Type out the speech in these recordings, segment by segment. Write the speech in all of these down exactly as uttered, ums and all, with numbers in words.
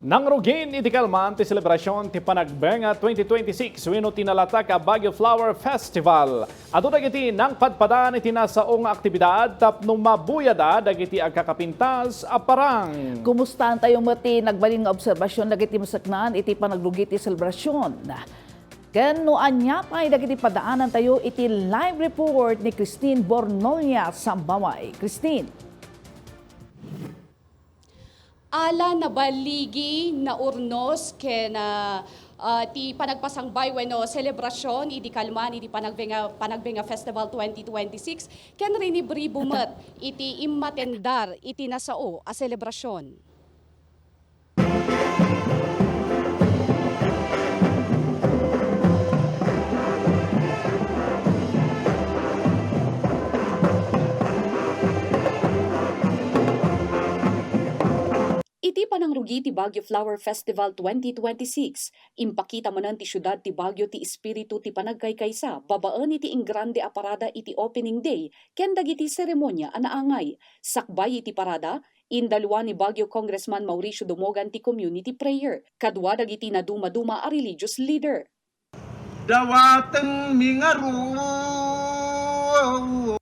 Nangrugin iti kalman ti selebrasyon ti Panagbenga twenty twenty-six wenno ti nalatak a Baguio Flower Festival. Adu dagiti nangpadpadaan iti nasao nga aktibidad tapno mabuyada dagiti agkakapintas a parang. Kumustaantayo met ti nagbalin nga obserbasyon dagiti masaknaan iti panagrugi ti selebrasyon? Ken no ania pay dagiti padaanantayo iti live report ni Christine Bornolia Sambaway. Christine. Ala, nabaligi, naurnos ken, ah, ah, ti panagpasangbay wenno selebrasyon idi kalman iti Panagbenga, Panagbenga Festival twenty twenty-six ken rinibribo met iti immatendar iti nasao a selebrasyon. Iti panangrugi ti Baguio Flower Festival twenty twenty-six, impakita manen ti siudad ti Baguio ti espiritu ti panagkaykaysa babaen iti ingrande a parada iti opening day ken dagiti seremonia a naangay. Sakbay iti parada, indaluan ni Baguio Congressman Mauricio Dumogan ti community prayer kadua dagiti nadumaduma a religious leader. Dawatenmi ngarud.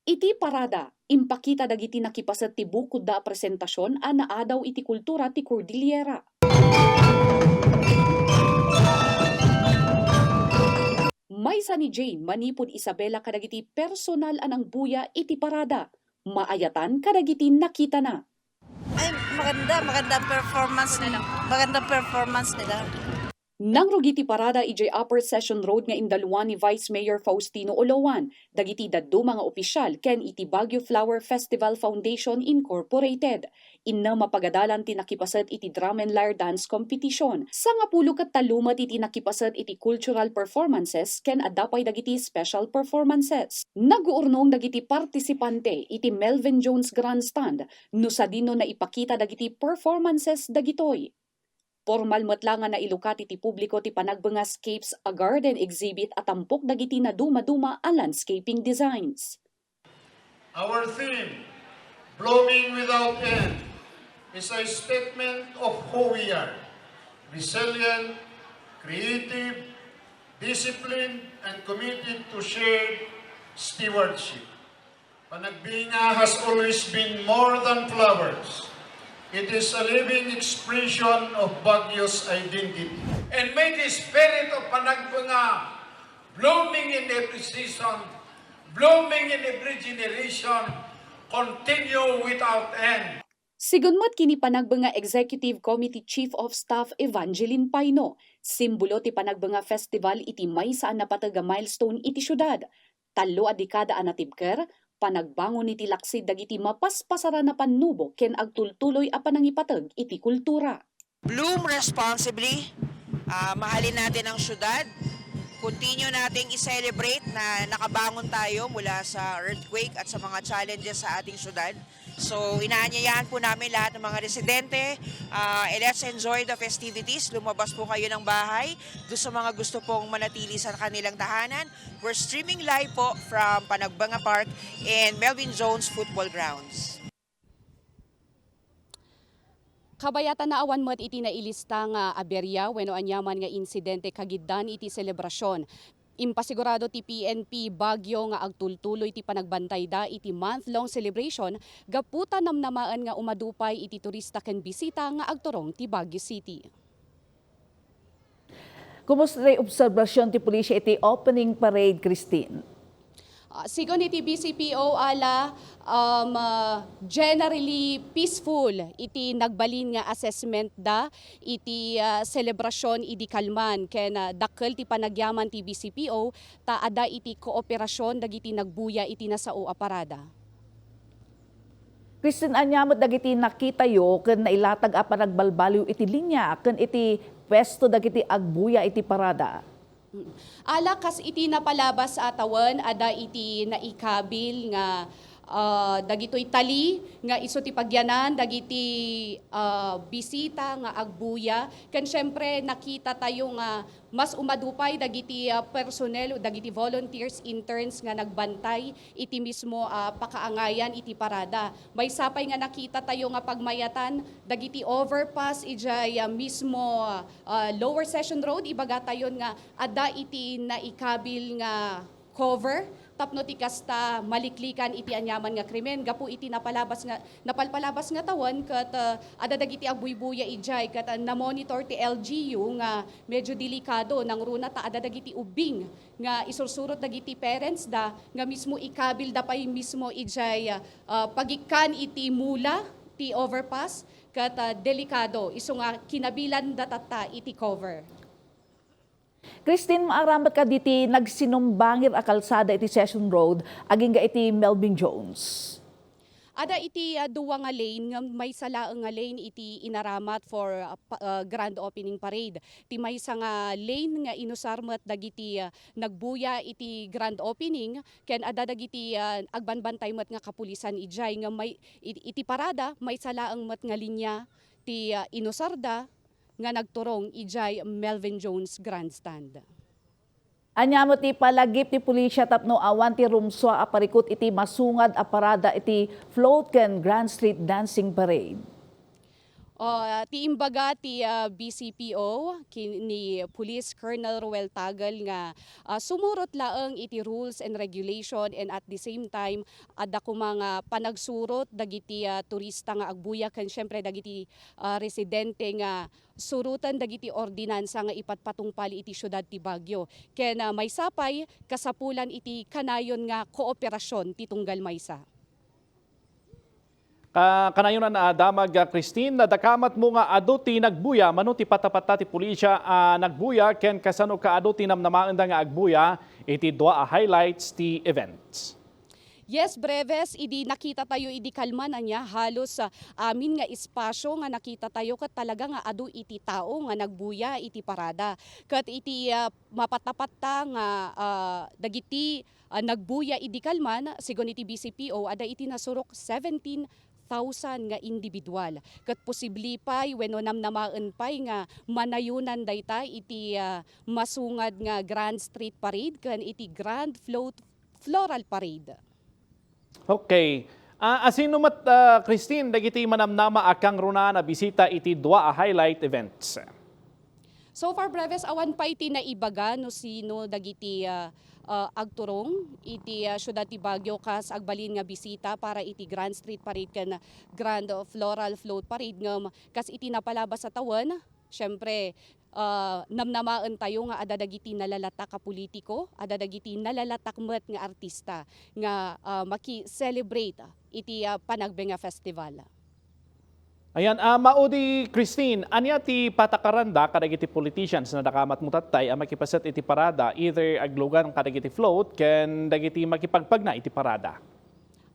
Iti parada, impakita dagiti nakipaset ti bukodda a presentasion a naadaw iti kultura ti Cordillera. Maysa ni Jane manipud Isabela kadagiti personal a nangbuya iti parada. Maayatan kadagiti nakitana. Ay, maganda, maganda performance nila. Maganda performance nila. Nangrugi ti parada idiay Upper Session Road nga indaluan ni Vice Mayor Faustino Oloan, dagiti dadduma nga opisyal ken iti Baguio Flower Festival Foundation Incorporated. Innem a pagadalan ti nakipaset iti Drum and Lyre Dance Competition. Sangapulo ket tallo met iti nakipaset iti cultural performances ken adda pay dagiti special performances. Naguurnong dagiti partisipante iti Melvin Jones Grandstand no sadino naipakita dagiti performances dagitoy. Pormal met la nga nailukat iti publiko ti panagbenga Scapes a Garden exhibit a tampok dagiti nadumaduma a landscaping designs. Our theme, Blooming Without End, is a statement of who we are, resilient, creative, disciplined, and committed to shared stewardship. Panagbenga has always been more than flowers. It is a living expression of Baguio's identity. And may the spirit of Panagbenga, blooming in every season, blooming in every generation, continue without end. Sigun met ken ni Panagbenga Executive Committee Chief of Staff Evangeline Paino, simbolo ti Panagbenga Festival iti maysa a napateg a milestone iti siudad. Tallo a dekada a natibker, panagbangon iti laksid dagiti mapaspasaran a pannubo ken agtultuloy a panangipateg iti kultura. Bloom responsibly. Ah, mahalin natin ang syudad. Continue nating i-celebrate na nakabangon tayo mula sa earthquake at sa mga challenges sa ating syudad. So, inaanyayahan po namin lahat ng mga residente, ah, let's enjoy the festivities. Lumabas po kayo ng bahay. Doon sa mga gusto pong manatili sa kanilang tahanan, we're streaming live po from Panagbenga Park and Melvin Jones Football Grounds. Kabayatan a awan met iti nailista nga aberya wenno aniaman nga insidente kagiddan iti selebrasyon. Impasigurado ti P N P Baguio nga agtultuloy ti panagbantayda iti month-long celebration gapu ta namnamaen nga umadu pay iti turista ken bisita nga agturong ti Baguio City. Kumusta ti obserbasion ti pulisya iti opening parade, Christine? Ah, sigun iti B C P O, ala, um, ah, generally peaceful iti nagbalin nga assessment da iti, ah, selebrasyon idi kalman ken, ah, dakkel ti panagyaman ti B C P O ta adda iti kooperasyon dagiti nagbuya iti nasao a parada. Christine, ania met dagiti nakitayo ken nailatag a panagbalbaliw iti linia ken iti puesto dagiti agbuya iti parada? Mm. Ala, kas iti napalabas a tawen, adda iti naikabil nga, Ah, dagitoy tali nga isu ti pagyanan dagiti, ah, bisita nga agbuya. Ken siyempre, nakita tayo nga mas umadu pay dagiti, ah, personnel, dagiti volunteers, interns nga nagbantay iti mismo, ah, pakaangayan iti parada. Maysa pay nga nakita tayo nga pagmayatan dagiti overpass idiay, ah, mismo, ah, Lower Session Road, ibaga tayon nga adda iti naikabil nga cover tapno ti kasta maliklikan iti aniaman nga krimen. Gapu iti napalabas nga, napalpalabas nga tawen ket, ah, adda dagiti agbuybuya idiay ket, ah, namonitor ti L G U nga medyo delikado nangruna ta adda dagiti ubbing nga isursurot dagiti parents da nga mismo ikabil da pay mismo idiay, ah, pagikkan iti mula ti overpass ket, ah, delikado isu nga kinabilan da tatta iti cover. Christine, maaram met kadi ti nagsinumbangir a kalsada iti Session Road agingga iti Melvin Jones? Ada iti, ah, dua nga lane ngem maysa laeng nga lane iti inaramat for, ah, pa-, ah, grand opening parade. Ti maysa nga lane nga inusar met dagiti, ah, nagbuya iti grand opening ken ada dagiti, ah, agbanbantay met nga kapulisan idiay ngem may, it-, iti parada maysa laeng met nga linya ti, ah, inusarda nga nagturong idiay Melvin Jones Grandstand. Ania met ti palagip ti pulisya tapno awan ti rumsua a parikut iti masungad a parada iti float ken Grand Street Dancing Parade? O, ah, ti imbaga ti, ah, B C P O ken ni Police Colonel Roel Tagal nga, ah, sumurot laeng iti rules and regulation and at the same time, adda koma nga panagsurot dagiti, ah, turista nga agbuya ken siyempre dagiti, ah, residente nga suroten dagiti ordinansa nga ipatpatungpal iti siudad ti Baguio. Ken, ah, maysa pay, kasapulan iti kanayon nga kooperasyon ti tunggal maysa. Ka-, kanayonan a damag, ah, Christine, nadakamatmo nga adu ti nagbuya, mano ti patapatta ti pulisya a nagbuya, ken kasano kaadu ti namnamaenda nga agbuya iti dua a highlights ti events? Yes, Breves, idi nakita tayo idi kalman ania, halos, ah, amin nga espasyo nga nakita tayo ket talaga nga adu iti tao nga nagbuya iti parada. Ket iti, ah, mapatapatta nga, ah, dagiti, ah, nagbuya idi kalman, segun iti B C P O, adda iti nasurok seventeen thousand nga individual. Ket posible pay wenno namnamaen pay nga manayonan dayta iti, ah, masungad nga Grand Street Parade ken iti Grand Float Floral Parade. Okay. Ah, asino met, ah, Christine, dagiti manamnama a kangrunaan a bisita iti dua a highlight events? So far, Breves, awan pay ti naibaga no sino dagiti, ah, ah, agturong iti, ah, siudad ti Baguio kas agbalin nga bisita para iti Grand Street Parade ken Grand Floral Float Parade ngem kas iti napalabas a tawen, siyempre, ah, namnamaen tayo nga adda dagiti nalalatak a politiko, adda dagiti nalalatak met nga artista nga, ah, maki-celebrate iti, ah, Panagbenga Festival. Ayan, ah, maudi, Christine, ania ti patakaranda kadagiti politicians nga nadakamatmo tattay a makipaset iti parada, either aglugan kadagiti float ken dagiti makipagpagna iti parada?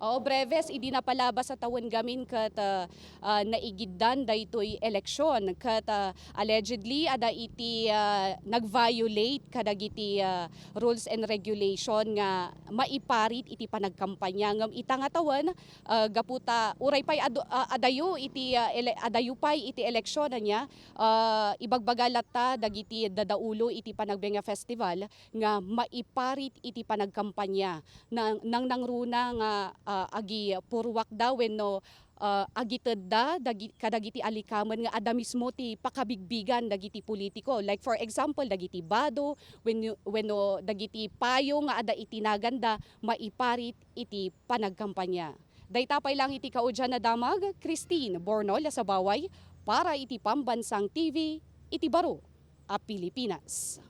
Oo, Breves, idi napalabas a tawen gamin ket, ah, ah, naigiddan daytoy eleksyon ket, ah, allegedly adda iti, ah, nag-violate kadagiti, ah, rules and regulation nga maiparit iti panagkampanya. Ngem ita nga tawen, ah, gapu ta uray pay adu-, ah, adayo iti, ah, ele-, adayo pay iti eleksyon ania, ah, ibagbaga latta dagiti dadaulo iti Panagbenga Festival nga maiparit iti panagkampanya. Nang-, nangnangruna nga, ah, agipurwakda wenno, ah, agitedda dagi-, kadagiti alikamen nga adda mismo ti pakabigbigan dagiti politiko. Like, for example, dagiti bado, wenno, wenno dagiti payo nga adda iti naganda maiparit iti panagkampanya. Dayta pay lang iti kaudian a damag, Christine Bornol a Sabaway para iti Pambansang T V iti baro a Pilipinas.